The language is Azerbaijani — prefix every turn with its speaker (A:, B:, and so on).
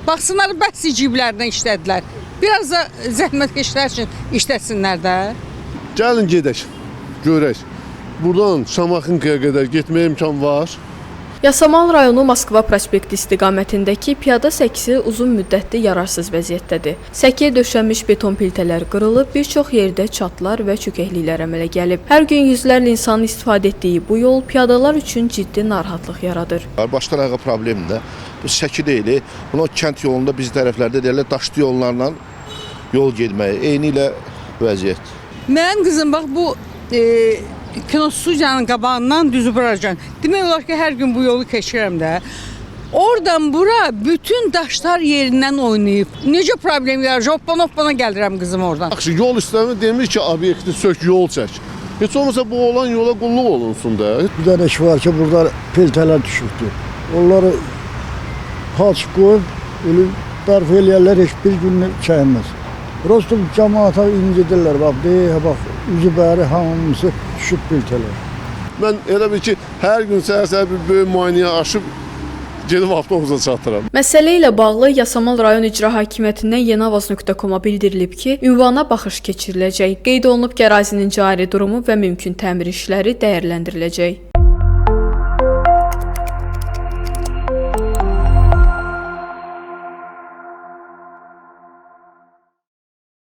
A: Baxsınlar, bəs ciblərinə işlədilər. Biraz da zəhmətkeşlər üçün işləsinlər də.
B: Gəlin gedək, görək. Buradan Şamaxınkaya qədər getməyə imkan var.
C: Yasamal rayonu Moskva prospekti istiqamətindəki piyada səkisi uzun müddətdir yararsız vəziyyətdədir. Səkiyə döşənmiş beton piltələr qırılıb, bir çox yerdə çatlar və çökəkliklər əmələ gəlib. Hər gün yüzlərlə insanın istifadə etdiyi bu yol piyadalar üçün ciddi narahatlıq yaradır.
D: Başqa ayağa problemdir də. Bu səki deyil. Bunu kənd yolunda biz tərəflərdə deyirlər daşlı yollarla yol getməyi. Eynilə vəziyyət.
A: Mənim qızım bax bu kinostudiyanın qabağından düzü buracan. Demək olar ki, hər gün bu yolu keçirəm də. Oradan bura bütün daşlar yerindən oynayıb. Necə problem yaradır? Hoppana-hoppana gəlirəm qızım oradan.
B: Yaxşı, yol istəmir demir ki, obyekti sök, yol çək. Heç olmasa bu olan yola qulluq olunsun da.
E: Bir dənə iş var ki, burada peltələr düşübdür. Onları palçıq qoyub, elə bərpa eləyərlər, heç bir gün çəkməz. Prosto cəmaata incidirlər, bax, deyə, bax, üzü bəri hamısı düşüb peltələr.
B: Mən elə bil ki, hər gün səhər-səhər bir böyük müayinəyə aşıb gedib avtobusa çatıram.
C: Məsələ ilə bağlı Yasamal rayon İcra Hakimiyyətindən yeniavaz.com-a bildirilib ki, ünvana baxış keçiriləcək. Qeyd olunub ki, ərazinin cari durumu və mümkün təmir işləri dəyərləndiriləcək.